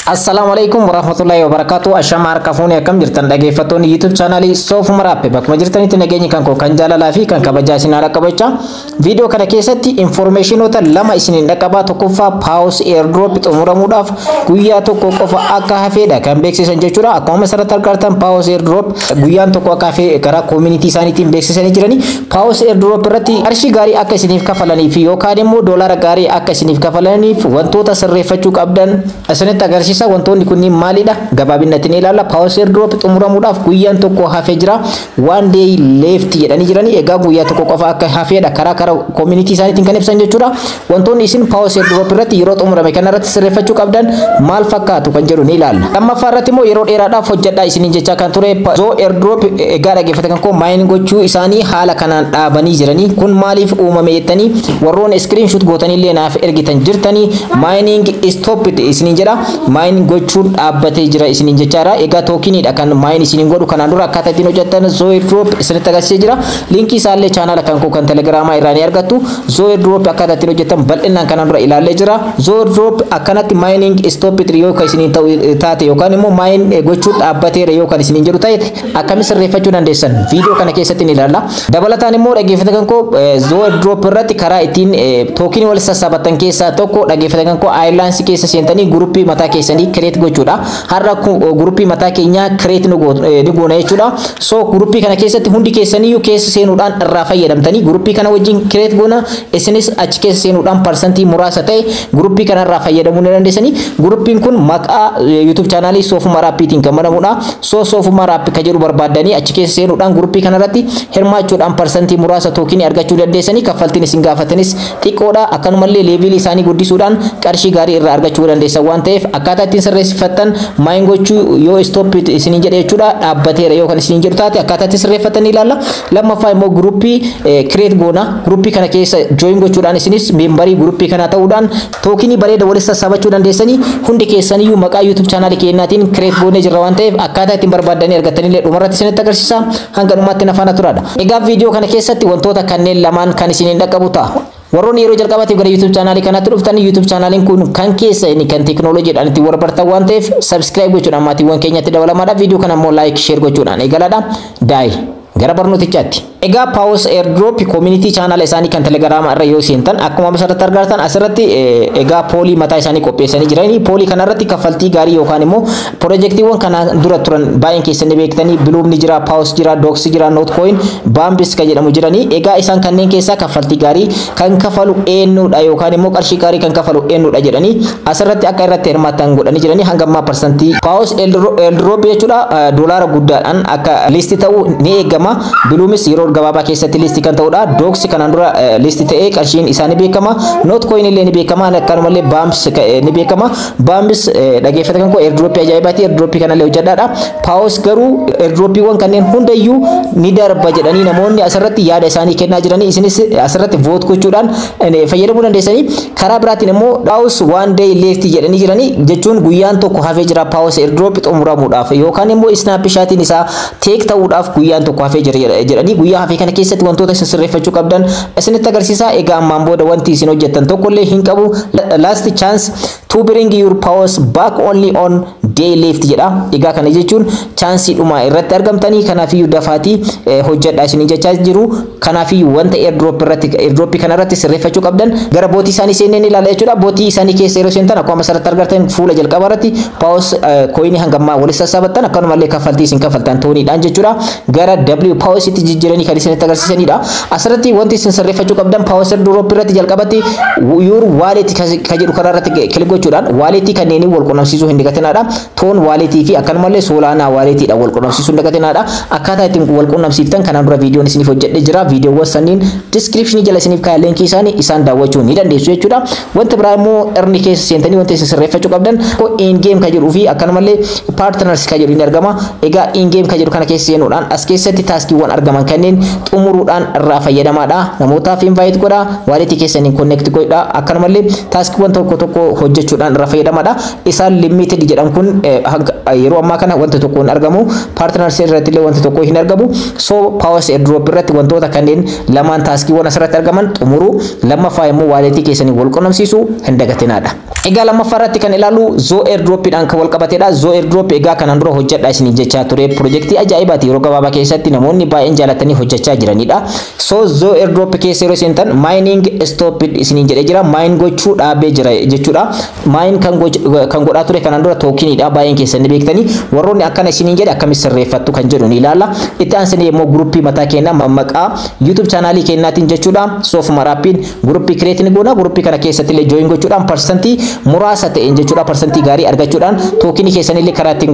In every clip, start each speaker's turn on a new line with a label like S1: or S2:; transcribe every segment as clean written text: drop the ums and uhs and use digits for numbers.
S1: Assalaamu alaikum warahmatullahi wabarakatuh. Ashama harka fuunee, akkam jirtan dhaggeeffattoonni YouTube chaanaalii Soofuma Raappe? Bakkuma jirtanitti nageenyi kan koo kan jaalalaa fi kan kabajaa isin haala qabachaa. Viidiyoo kana keessatti informationoota lama isiniin dhaqqabaa. Tokkoffaa, Paws airdrop xumuramuudhaaf guyyaa tokko qofa akka hafeedha kan beeksisan jechuudha. Akkuma asirratti argartan, Paws airdrop guyyaan tokko akka hafee karaa community isaaniitiin beeksisanii jirani. Paws airdrop irratti qarshii gaarii akka isiniif kafalanii fi yookaan immoo doolaara gaarii akka isiniif kafalaniif wantoota sirreeffachuu qabdan isinitti agarsiisa. Wantoonni kunniin maalidha? Gabaabinatti ni ilaalla. Paws airdrop xumuramuudhaaf guyyaan tokko hafee jira. "One day left" jedhanii jiranii. Egaa guyyaa tokko qofa akka hafeedha karaa community isaaniitiin kan ibsan jechuudha. Wantoonni isin Paws airdrop irratti yeroo xumurame kana irratti sirreeffachuu qabdan maal fakkaatu kan jedhu ni ilaalla. Lammaffaa irratti immoo yeroo dheeraadhaaf hojjedhaa isiniin jechaa kan ture Zoo airdrop, egaa dhaggeeffatan koo, mine gochuu isaanii haala kanaan dhaabanii jiranii. Kun maaliif uumame jettanii warroon screenshot gootanii illee naaf ergitan jirtanii, "mining stopped" isiniin jedha. Mine gochuun dhaabbatee jira isiniin jechaadha. Egaa tokeniidha kan mine isiniin godhu. Kanaan dura akkaataa ittiin hojjettan Zoo airdrop isinitti agarsiisee jira. Linkii isaallee chaanaala kan koo kan Telegraamaa irraa ni argattu. Zoo airdrop akkaataa ittiin hojjettan bal'inaan kanaan dura ilaallee jira. Zoo airdrop akkanatti "mining stopped" yoo kan isiniin ta'u taate yookaan immoo mine gochuun dhaabbateera yoo kan isiniin jedhu ta'e, akkami sirreeffachuu dandeessan viidiyoo kana keessatti ni ilaalla. Dabalataan immoo, dhaggeeffatan kan koo, Zoo airdrop irratti karaa ittiin tokenii wal sassaabattan keessaa tokko, dhaggeeffatan kan koo, Alliance keessa seentanii groupii mataa keessanii create gochuudha. Har'a groupii mataa keenyaa create ni goona jechuudha. So groupii kana keessatti hundi keessaniyyuu keessa seenuudhaan irraa fayyadamtanii, groupii kana wajjin create goona, isinis achi keessa seenuudhaan parsantii muraasa ta'e groupii kana irraa fayyadamuu ni dandeessanii. Groupiin kun maqaa YouTube chaanaalii Soofuma Raappiitiin kan banamudha. So Soofuma Raappii kan jedhu barbaaddanii achi keessa seenuudhaan groupii kana irratti hirmaachuudhaan parsantii muraasa tokenii argachuu dandeessanii. Kaffaltiin isin gaafatanis xiqqoodha. Akkanumallee levelii isaanii guddisuudhaan qarshii gaarii irraa argachuu dandeessan waan ta'eef, akkaataa ittiin sirreeffattan, mine gochuu yoo stop isiniin jedhe jechuudha, dhaabbateera yoo kan isiniin jedhu taate, akkaataa ittiin sirreeffattan ni ilaalla. Lammaffaa immoo groupii create goona. Groupii kana keessa join gochuudhaan isinis memberii groupii kanaa ta'uudhaan tokenii bareeda walitti sassaabachuu dandeessanii. Hundi keessaniyyuu maqaa YouTube chaanaalii keenyaatiin create goonee jirra waan ta'eef, akkaataa ittiin barbaaddanii argattanillee dhumarratti isinitti agarsiisa. Hanga dhumaatti na faana turaadha. Egaa viidiyoo kana keessatti wantoota kanneen lamaan kan isiniin dhaqqabu ta'a. Warroonni yeroo jalqabaatiif gara YouTube chaanaalii kanaatti dhuftan, YouTube chaanaaliin kun kan keessa inni kan teekinooloojiidhaan ittiin wal bartan waan ta'eef, subscribe gochuudhaan maatiiwwan keenyatti dabalamaadha. Viidiyoo kana immoo like, share gochuudhaan eegalaadha. Daayi gara barnootichaatti. Egaa Paws airdrop community chaanaala isaanii kan Telegraamaa irra yoo seentan, akkuma asirratti argartan, asirratti egaa pollii mataa isaanii qopheessanii jiranii. Pollii kanarratti kaffaltii gaarii yookaan immoo piroojeektiiwwan kana dura turan baay'een keessan ni beektanii. Blum ni jira, Paws jira, Dogs jira, Notcoin, Bambis kan jedhamu jiranii. Egaa isaan kanneen keessaa kaffaltii gaarii kan kafalu eenyudha yookaan immoo qarshii gaarii kan kafalu eenyudha jedhanii asirratti akka irratti hirmaatan godhanii jiranii. Hanga ammaa parsantii Paws airdrop jechuudha doolaara guddaadhaan akka list ta'u ni eegama. Blumis yeroo gabaabaa keessatti list kan ta'udha. Dogs kanaan dura list ta'ee qarshiin isaa ni beekama. Notcoin illee ni beekama. Akkanumallee Bambs ni beekama. Bambs, dhaggeeffata kan koo, airdropii ajaa'ibaati. Airdropii kanallee hojjedhaadha. Paws garuu airdropiiwwan kanneen hundayyuu ni darba jedhanii namoonni asirratti yaada isaanii kennaa jiranii. Isinis asirratti vote gochuudhaan fayyadamuu dandeessanii. Karaa biraatiin immoo "Paws one day left" jedhanii jiranii, jechuun guyyaan tokko hafee jira Paws airdrop xumuramuudhaaf yookaan immoo snapshotiin isaa take ta'uudhaaf guyyaan tokko hafee jira jedhanii, guyyaa hafee kana keessatti wantoota isin sirreeffachuu qabdan isinitti agarsiisa. Egaa ammaan booda wanti isin hojjettan tokkollee hin qabu. "Last chance to bring your Paws back, only one day left" jedha. Egaa kana jechuun chancii dhumaa irratti argamtanii, kanaafiyyuu dafaatii hojjedhaa isiniin jechaa jiru. Kanaafiyyuu wanta airdrop irratti, airdrop kana irratti sirreeffachuu qabdan gara botii isaanii seennee ni ilaalla jechuudha. Botii isaanii keessa yeroo seentan, akkuma asirratti argartan, fuula jalqaba irratti Paws coinii hangammaa walitti sassaabattan, akkanumallee kaffaltii isin kaffaltan TONiidhaan jechuudha. Gara W Pawsitti jijjiiranii kan isinitti agarsiisanidha. Asirratti wanti isin sirreeffachuu qabdan Paws airdrop irratti jalqabatti "your wallet" ka jedhu karaa irratti click gochuudhaan walletii kanneenii wal qunnamsiisuu hin dagatinaadha. TON walletii fi akkanumallee Solana walletiidha wal qunnamsiisuu hin dagatinaadha. Akkaataa ittiin wal qunnamsiiftan kanaan dura viidiyoon isiniif hojjedhe jira. Viidiyoowwan sanniin descriptionii jala isiniif kaaya linkii isaanii, isaan daawwachuu ni dandeessu jechuudha. Wanti biraa immoo earn keessa seentanii wanti isin sirreeffachuu qabdan "in game" ka jedhuu fi akkanumallee "partners" ka jedhu ni argama. Egaa "in game" ka jedhu kana keessa seenuudhaan as keessatti taskiiwwan argaman kanneen xumuruudhaan irraa fayyadamaadha. Namootaaf invite godhaa, walletii keessaniin connect godhaa, akkanumallee taskiiwwan tokko tokko hojjechuudhaan irraa fayyadamaadha. Isaan limited jedhan kun Kun yeroo ammaa kana wanta tokko hin argamu. Partners irratti illee wanta tokko hin argamu. So Paws airdrop irratti wantoota kanneen lamaan, taskiiwwan asirratti argaman xumuruu, lammaffaa immoo walletii keessanii wal qunnamsiisuu hin dagatinaadha. Egaa lammaffaa irratti kan ilaallu Zoo airdropiidhaan kan wal qabatedha. Zoo airdrop egaa kanaan dura hojjedha isin jechaa ture. Pirojektii ajaa'ibaati, yeroo gabaabaa keessatti namoonni baay'een jaalatanii hojjechaa jiranidha. So Zoo airdrop keessa yeroo seentan mining stopped isiniin jedhee jira. Mine gochuu dhaabee jira jechuudha. Mine kan godhaa ture kanaan dura tokeniidha, baay'een keessan ni beektanii. Warroonni akkana isiniin jedhe akkamitti sirreeffattu kan jedhu ni ilaalla. Itti aansanii immoo groupii mataa keenyaa maqaa YouTube channelii keenyaatiin jechuudha. Soofumar Appiin groupii create ni goona. Groupii kana keessatti illee join gochuudhaan parsantii muraasa ta'een jechuudha. Parsantii gaarii argachuudhaan tokenii keessanillee karaa ittiin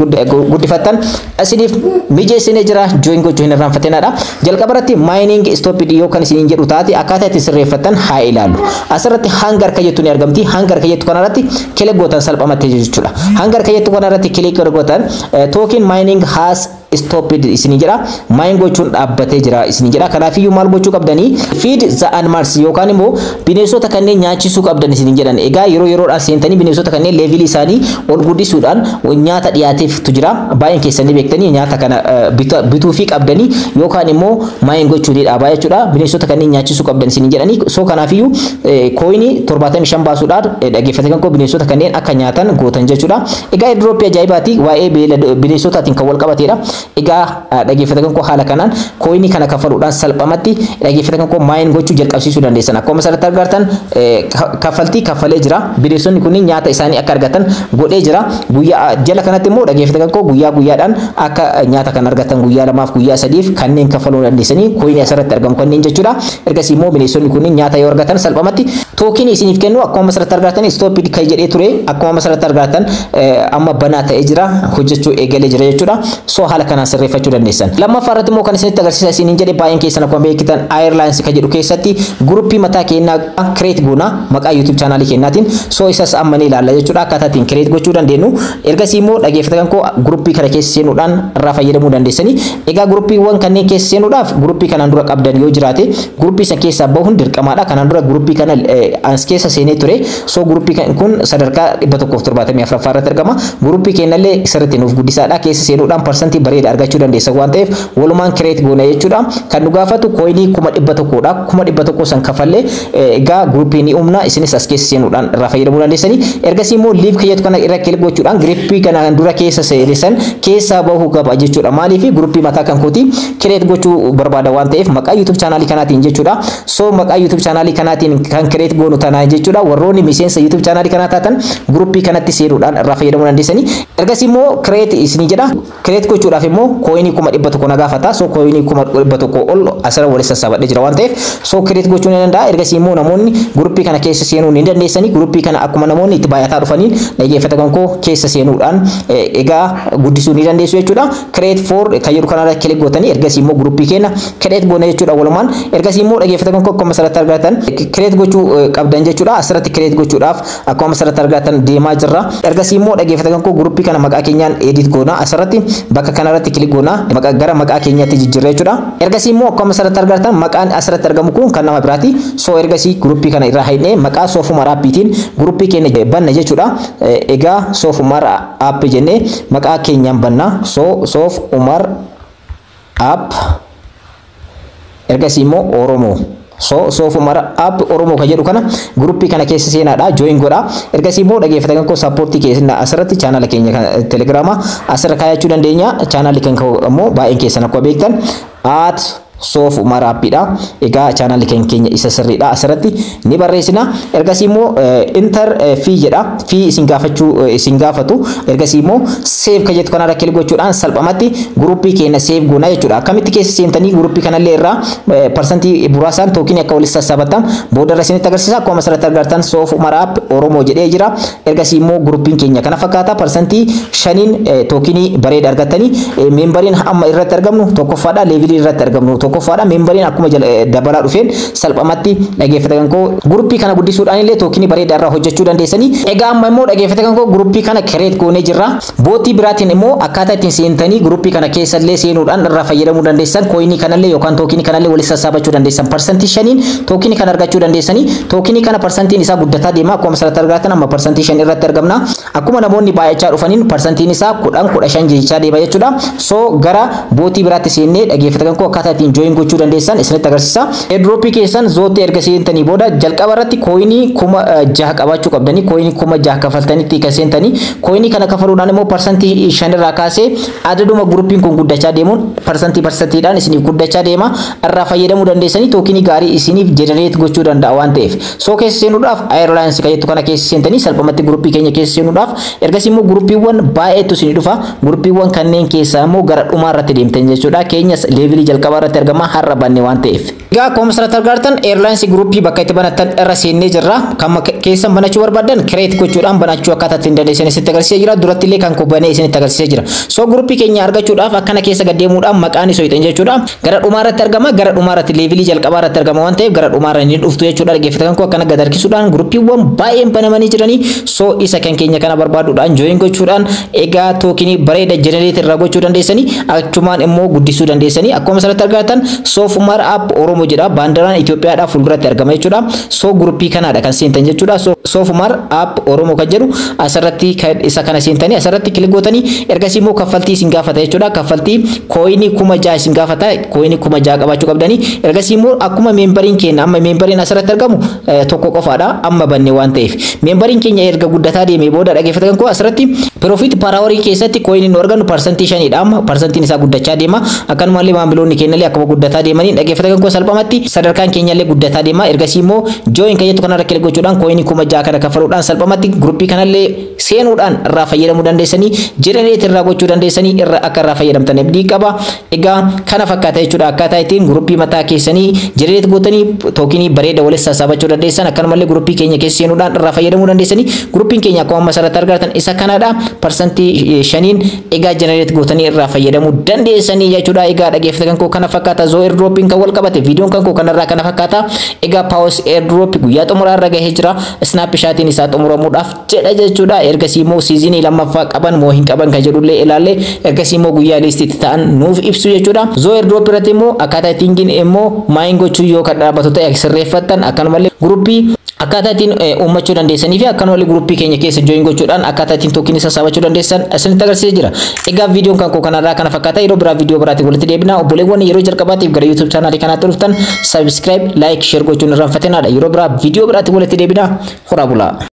S1: guddifattan isiniif mijeessinee jira. Join gochuu hin irraanfatinaadha. Jalqaba irratti mining stopped yoo kan isiniin jedhu taate akkaataa itti sirreeffattan haa ilaallu. Asirratti hanga harka jettu ni argamti. Hanga harka jettu kanarratti click gootan salphamatti jechuudha. Hanga harka jettu kanarratti click gootan, "Token mining has stopped" isinii jedha. Mine gochuun dhaabbatee jira isinii jedha. Kanaafiyyuu maal gochuu qabdanii? "Feed the animals" yookaan immoo bineensota kanneen nyaachisuu qabdan isinii jedhan. Egaa yeroo yeroodhaan seentanii bineensota kanneen levelii isaanii ol guddisuudhaan nyaata dhiyaateeftu jira. Baay'een keessanii beektanii, nyaata kana bituu fi qabdanii yookaan immoo mine gochuu ni dhaabaa jechuudha. Bineensota kanneen nyaachisuu qabdan isinii jedhanii. So kanaafiyyuu coinii 75 baasuudhaan, dhaggeeffattoota koo, bineensota kanneen akka nyaatan gootan jechuudha. Egaa airdropii ajaa'ibaati, waa'ee bineensotaatiin kan wal qabatedha. Egaa dhaggeeffattoota koo, haala kanaan coinii kana kaffaluudhaan salphamatti, dhaggeeffattoota koo, mine gochuu jalqabsiisuu dandeessan. Akkuma asirratti argartan kaffaltii kaffalee jira. Bineensonni kunniin nyaata isaanii akka argatan godhee jira. Guyyaa jala kanatti immoo, dhaggeeffattoota koo, guyyaa guyyaadhaan akka nyaata kan argatan guyyaa 2f guyyaa 3f kanneen kaffaluu dandeessanii coinii asirratti argamu kanneen jechuudha. Ergasii immoo bineensonni kunniin nyaata yoo argatan salphamatti tokenii isiniif kennu. Akkuma asirratti argatan stopped kan jedhee ture akkuma asirratti argatan amma banaa ta'ee jira, hojjechuu eegalee jira jechuudha. So haala kanaan sirreeffachuu dandeessan. Lammaffaa irratti immoo kan isinitti agarsiisa isiniin jedhe, baay'een keessan akkuma beektan, Airlines kan jedhu keessatti groupii mataa keenyaa create goona maqaa YouTube channelii keenyaatiin. So isas amma ni ilaalla jechuudha, akkaataa ittiin create gochuu dandeenyu. Ergasii immoo, dhaggeeffatan koo, groupii kana keessa seenuudhaan irraa fayyadamuu dandeessanii. Egaa groupiiwwan kanneen keessa seenuudhaaf groupii kanaan dura qabdan yoo jiraate groupii san keessaa bahuun dirqamaadha. Kanaan dura groupii kana as keessa seenee ture. So groupii kun sadarkaa 174ffaa irratti argama. Groupii keenyallee sirriitti nuuf guddisaadha. Keessa seenuudhaan parsantii bareeda argachuu dandeessa waan ta'eef walumaan create goona jechuudha. Kan nu gaafatu coinii 100,000dha. 100,000 san kafallee egaa groupii ni uumna, isinis as keessa seenuudhaan irraa fayyadamuu dandeessanii. Ergasii immoo leave keeyyatu kana irra click gochuudhaan groupii kanaan dura keessa seenessan keessaa bahuu qaba jechuudha. Maaliif? Groupii mataa kan kooti create gochuu barbaada waan ta'eef maqaa YouTube channelii kanaatiin jechuudha. So maqaa YouTube channelii kanaatiin kan create goonu tanaa jechuudha. Warroonni miseensa YouTube channelii kanaa taatan groupii kanatti seenuudhaan irraa fayyadamuu dandeessanii. Ergasii immoo create isinii jedha. Create gochuudhaaf immoo coinii 100,000 na gaafata. So coinii 100,000 ol asirra walitti sassaabadhee jira waan ta'eef so create gochuu ni danda'a. Ergasii immoo namoonni groupii kana keessa seenuu ni dandeessanii. Groupii kana akkuma namoonni itti baay'ataa dhufaniin, dhaggeeffata koo, keessa seenuudhaan egaa guddisuu ni dandeessu jechuudha. Create for kan jedhu kanarra click gootanii ergasii immoo groupii keenya create goona jechuudha walumaan. Ergasii immoo, dhaggeeffata koo, akkuma asirratti argatan create gochuu qabdan jechuudha. Asirratti create gochuudhaaf akkuma asirratti argatan deemaa jirra. Ergasii immoo, dhaggeeffata koo, groupii kana maqaa keenyaan edit goona. Asirratti bakka kanarratti click goona, gara maqaa keenyaatti jijjiirra jechuudha. Ergasii immoo akkuma asirratti argatan maqaan asirratti argamu kun kan nama biraati. So ergasii groupii kana irraa haidhee maqaa Soofumar Appiitiin groupii keenya banna jechuudha. Egaa Soofumar App jennee maqaa keenyaan banna. So Soof Umar App, ergasii immoo Oromoo. So Soofumar App Oromoo kan jedhu kana groupii kana keessa seenaadha, join godha. Ergasii immoo, dhaggeeffatan koo, supportii keessa asirratti channela keenya Telegramaa asirra kaayachuu dandeenya. Channelli kan immoo baay'een keessan akkuma beektan @SoofUmarAppiidha. Egaa channelli kan keenya isa sirriidha. Asirratti ni barreessina. Ergasii immoo enter fee jedha. Fee isin gaafachuu isin gaafatu. Ergasii immoo save kan jettu kanarra click gochuudhaan salphumatti groupii keenya save goona jechuudha. Akkamitti keessa seentanii groupii kanallee irraa parsantii muraasaan tokenii akka walitti sassaabatan boodarra isinitti agarsiisa. Akkuma asirratti argartan Soof Umar App Oromoo jedhee jira. Ergasii immoo groupiin keenya kana fakkaata. 5%n tokenii bareeda argatanii, memberiin amma irratti argamnu tokkoffaadha. Levelii irratti argamnu tokkoffaadha. Tokkoffaadha, memberiin akkuma dabalaa dhufeen salphumatti, dhaggeeffatan koo, guruppii kana guddisuudhaan illee tokenii bareedaa irraa hojjechuu dandeessanii. Egaa amma immoo, dhaggeeffatan koo, guruppii kana create goonee jirra. Botii biraatiin immoo akkaataa ittiin seentanii guruppii kana keessa illee seenuudhaan irraa fayyadamuu dandeessan, coinii kanallee yookaan tokenii kanallee walitti sassaabachuu dandeessan, 5%n tokenii kana argachuu dandeessanii. Tokenii kana parsantiin isaa guddataa deema. Akkuma asirratti argatan, amma 5% irratti argamna. Akkuma namoonni baay'achaa dhufaniin parsantiin isaa 10, 15 jechaa deema jechuudha. So gara botii biraatti seennee, dhaggeeffatan koo, akkaataa ittiin join gochuu dandeessan isinitti agarsiisa. Airdropii keessan zootti erga seentanii booda jalqaba irratti coinii 6000 qabaachuu qabdanii. Coinii 6000 kafaltanitti kan seentanii, coinii kana kafaluudhaan immoo 5% irraa kaasee adaduma guruppiin kun guddachaa deemuun parsantii parsantiidhaan isiniif guddachaa deema. Irraa fayyadamuu dandeessanii, tokenii gaarii isiniif generate gochuu danda'a waan ta'eef. So keessa seenuudhaaf airlines kan jettu kana keessa seentanii salphumatti guruppii keenya keessa seenuudhaaf, ergasii immoo guruppiiwwan baay'eetu isinii dhufa. Guruppiiwwan kanneen keessaa immoo gara dhumaa irratti deemtan jechuudha. Keenya levelii jalqabaa irratti argama, har'a banne waan ta'eef. Egaa akkuma asirratti argartan, airlines guruppii bakka itti banattan irra seennee jirra. Kan keessan banachuu barbaadan create gochuudhaan banachuu akkaataa ittiin dandeessan isinitti agarsiisee jira. Duratti illee kan banee isinitti agarsiisee jira. So guruppii keenya argachuudhaaf akkana keessa gad deemuudhaan maqaan isoo hixan jechuudha. Gara dhumaa irratti argama. Gara dhumaa irratti, levelii jalqabaa irratti argama waan ta'eef, gara dhumaa irra ni dhuftu jechuudha. Dhaggeeffatan koo, akkana gad harkisuudhaan guruppiiwwan baay'een banamanii jiranii. So isa kan keenya kana barbaaduudhaan join gochuudhaan egaa tokenii bareeda generate irraa gochuu dandeessanii, achumaan immoo guddisuu dandeessanii. Akkuma asirratti argatan, Soof Umar App Oromoo jedha. Baandaraan Itoophiyaadhaa fuulduratti argama jechuudha. So guruppii kanaadha kan seentan jechuudha. Soof Umar App Oromoo kan jedhu asirratti isa kana seentanii asirratti click gootanii, ergasii immoo kaffaltii isin gaafata jechuudha. Kaffaltii coinii 6000 isin gaafata. Coinii 6000 qabaachuu qabdanii. Ergasii immoo akkuma memberiin keenya, amma memberiin asirratti argamu tokko qofaadha, amma banne waan ta'eef, memberiin keenya erga guddataa deemee booda, dhaggeeffatan koo, asirratti profit per hourii keessatti coinii nu argannu 5%dha. Amma parsantiin isaa guddachaa deema. Akkanumallee maamiloonni keenyallee akkuma guddataa deemanii, dhaggeeffatan koo, salphumatti sadarkaan keenyallee guddataa deema. Ergasii immoo join kan jettu kanarra click gochuudhaan coinii 6000 kana kaffaluudhaan salphumatti guruppii kanallee seenuudhaan irraa fayyadamuu dandeessanii, generate irraa gochuu dandeessanii, irra akka irraa fayyadamtan abdii qaba. Egaa kana fakkaata jechuudha, akkaataa ittiin guruppii mataa keessanii generate gootanii tokenii bareeda walitti sassaabachuu dandeessan. Akkanumallee guruppii keenya keessa seenuudhaan irraa fayyadamuu dandeessanii. Guruppiin keenya akkuma amma asirratti argatan isa kanadha. 5%n egaa generate gootanii irraa fayyadamuu dandeessanii jechuudha. Egaa dhaggeeffatan koo, kana fakkaata zoo airdropiin kan wal qabate. Viidiyoon kan koo kanarraa kana fakkaata. Egaa Paws airdrop guyyaa xumuraa irra gahee jira. Snapshotiin isaa xumuramuudhaaf jedha jechuudha. Ergasii immoo seasonii lammaffaa qaban moo hin qaban kan jedhullee ilaalle, ergasii immoo guyyaa listiitti ta'an nuuf ibsu jechuudha. Zoo airdrop irratti immoo akkaataa ittiin immoo mine gochuu yoo kan dhaabbatu ta'e sirreeffattan, akkanumallee guruppii akkaataa ittiin uummachuu dandeessanii fi akkanumallee guruppii keenya keessa join gochuudhaan akkaataa ittiin tokenii sassaabachuu dandeessan isinitti agarsiisee jira. Egaa viidiyoon kan koo kanarraa kana fakkaata. Yeroo biraa viidiyoo biraatiin walitti deebina. Obboleewwan yeroo jalqabaatiif gara YouTube channelii kanaatti dhuftan subscribe, like, share gochuun irraanfatinaadha. Yeroo biraa viidiyoo biraatiin walitti deebina. Horaa bulaa.